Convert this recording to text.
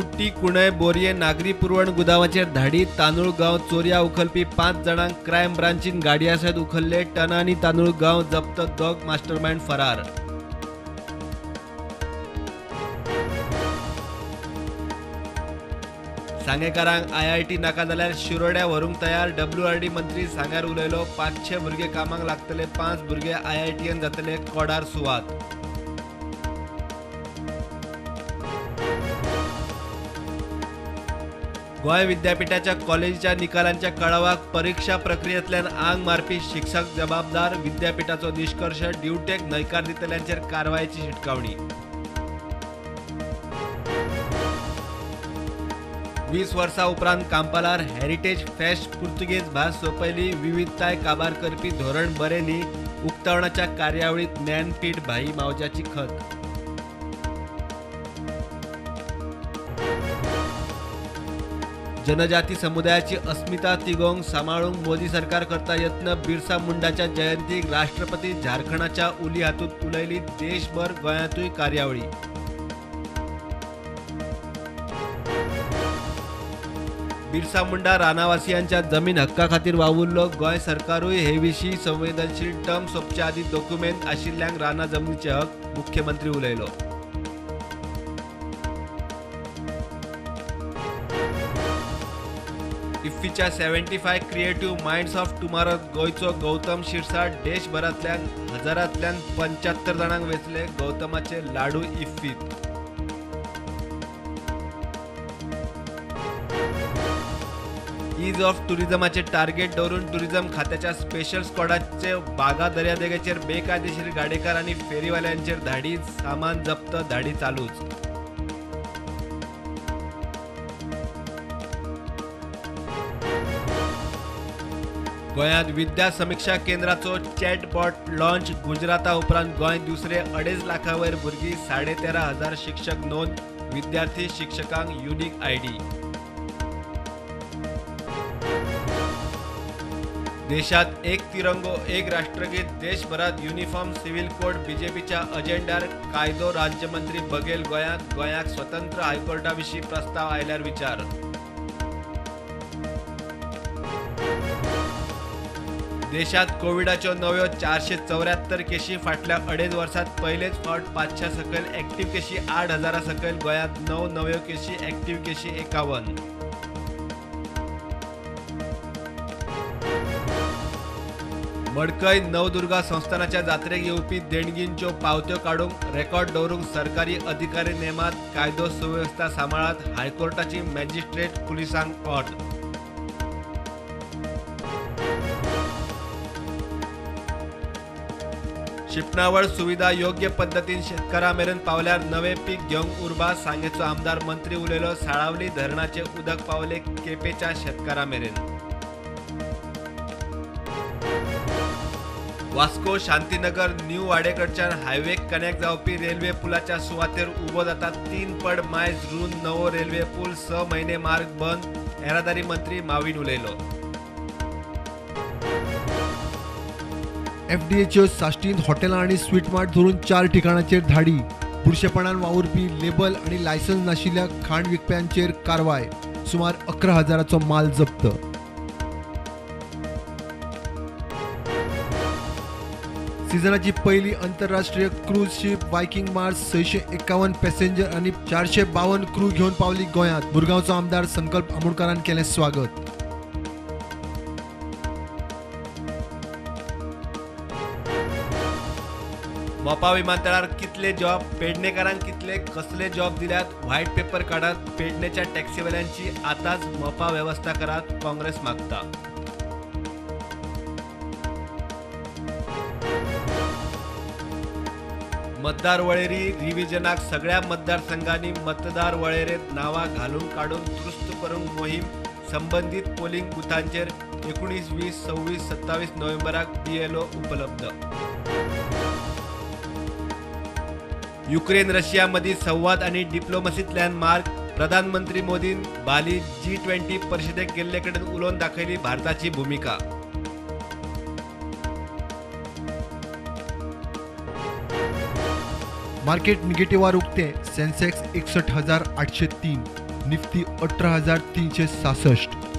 कुट्टी कुणय बोरये नागरी पुरवण गुदावाचेर धाडी तांदूळ गांव चोरया उखलपी 5 जाणांक क्रायम ब्रांचीन गाडया सयत उखल्ले. टनांनी तांदूळ गांव जप्त, दोग मास्टरमाइंड फरार. सांगेकारांक आयआयटी नाका जाल्यार शिरोड्या व्हरूंक तयार. डब्ल्यूआरडी मंत्री सांग्यार उलयलो. 500 भुरगे कामाक लागतले, 5 भुरगे आयआयटीएन जातले, कोडार सुवात. गोंय विद्यापीठाच्या कॉलेजीच्या निकालांच्या कळावाक परीक्षा प्रक्रियेंतल्यान आंग मारपी शिक्षक जबाबदार. विद्यापीठाचो निश्कर्श, ड्युटेक न्हयकार दितल्यांचेर कारवायेची शिटकावणी. 20 वर्सां उपरांत कांपालार हेरिटेज फेस्ट पुर्तुगेज भास सोंपयली. विविधताय काबार करपी धोरण बरें न्ही. उक्तावणाच्या कार्यावळींत ज्ञानपीठ भाई मावज्याची खत. जनजाती समुदायाची अस्मिता तिगोवंक सांबाळूंक मोदी सरकार करता यत्न. बिरसा मुंडाच्या जयंतीक राष्ट्रपती झारखंडाच्या उली हातूंत उलयली. देशभर गोंयांतूय कार्यावळी. बिरसा मुंडा रानावासियांच्या जमीन हक्का खातीर वावुरलो. गोंय सरकारूय हे विशीं संवेदनशील. टर्म सोंपचे आदीं दोकुमेंत आशिल्ल्यांक रानां जमनीचे हक, मुख्यमंत्री उलयलो. इफ्फीच्या 75 क्रिएटिव्ह मायंड्स ऑफ टुमारो गोंयचो गौतम शिरसाट देशभरांतल्यान हजारांतल्यान 75 जाणांक वेंचले. गौतमाचे लाडू इफ्फीत. ईज ऑफ टुरिझमाचे टार्गेट दवरून टुरिझम खात्याच्या स्पेशल स्क्वॉडाचे बागा दर्यादेगेचेर बेकायदेशीर गाडेकार आनी फेरीवाल्यांचेर धाडी, सामान जप्त, धाडी चालूच. गोंयांत विद्या समिक्षा केंद्राचो चॅटबॉट लॉन्च. गुजराता उपरांत गोंय दुसरे 2.5 लाखां वयर भुरगीं, 13,500 शिक्षक नोंद, विद्यार्थी शिक्षकांक युनिक आयडी. देशात एक तिरंगो एक राष्ट्रगीत. देशभरात युनिफॉर्म सिव्हिल कोड बीजेपीच्या अजेंड्यार. कायदो राज्यमंत्री बघेल गोंयांत. गोंयाक स्वतंत्र हायकोर्टा विशीं प्रस्ताव आयल्यार विचार. देशात कोविडाच्यो नव्यो 474 केशी. फाटल्या 2.5 वर्सांत पयलेच फावट 500 सकयल ऍक्टिव्ह केशी 8,000 सकयल. गोंयांत 9 नव्यो केशी, ऍक्टिव्ह केशी 51. मडकय नवदुर्गा संस्थानाच्या जात्रेक येवपी देणगींच्यो पावत्यो काडूंक रेकॉर्ड दवरूंक सरकारी अधिकारी नेमात. कायदो सुवेवस्था सांबाळात, हायकोर्टाची मॅजिस्ट्रेट पुलिसांक ऑर्द. शिंपणावळ सुविधा योग्य पद्दतीन शेतकारां मेरेन पावल्यार नवें पीक घेवंक उर्बा. सांगेचो आमदार मंत्री उलयलो. साळावली धरणाचें उदक पावलें केपेंच्या शेतकारां मेरेन. वास्को शांतीनगर न्यू वाडेकडच्यान हायवेक कनेक्ट जावपी रेल्वे पुलाच्या सुवातेर उबो जाता 3 पड मायज रुंद नवो रेल्वे पूल. 6 म्हयने मार्ग बंद, येरादारी मंत्री माविन उलयलो. एफडीएच्यो साश्टींत हॉटेलां आनी स्वीट मार्ट धरून 4 ठिकाणाचेर धाडी. बुरशेपणान वावुरपी लेबल आनी लायसन्स नाशिल्ल्या खाण विकप्यांचेर कारवाय. सुमार 11,000चो माल जप्त. सीझनाची पहिली आंतरराष्ट्रीय cruise ship wicking Mars 651 passenger आनी 452 क्रू घेवन पावली गोंयांत. मुरगांवचो आमदार संकल्प आमोणकारान केलें स्वागत. मोपा विमानतळार कितले जॉब, पेडणेकारांक कितले कसले जॉब दिल्यात, व्हायट पेपर काडात. पेडणेच्या टॅक्सीवाल्यांची आतांच मोपा वेवस्था करात, काँग्रेस मागता. मतदार वळेरी रिव्हिजनाक सगळ्या मतदारसंघांनी मतदार वळेरेंत नांवां घालून काडून दुरुस्त करूंक मोहीम. संबंदीत पोलिंग बुथांचेर 19, 20, 26, 27 नोव्हेंबराक बीएलओ उपलब्ध. युक्रेन रशिया मदीं संवाद आनी डिप्लोमसींतल्यान मार्ग. प्रधानमंत्री मोदीन बाली G20 परिशदेक गेल्ले कडेन उलोवन दाखयली भारताची भुमिका. मार्केट निगेटिव्हार उक्ते. सेन्सेक्स 61,803. निफ्टी 18,366.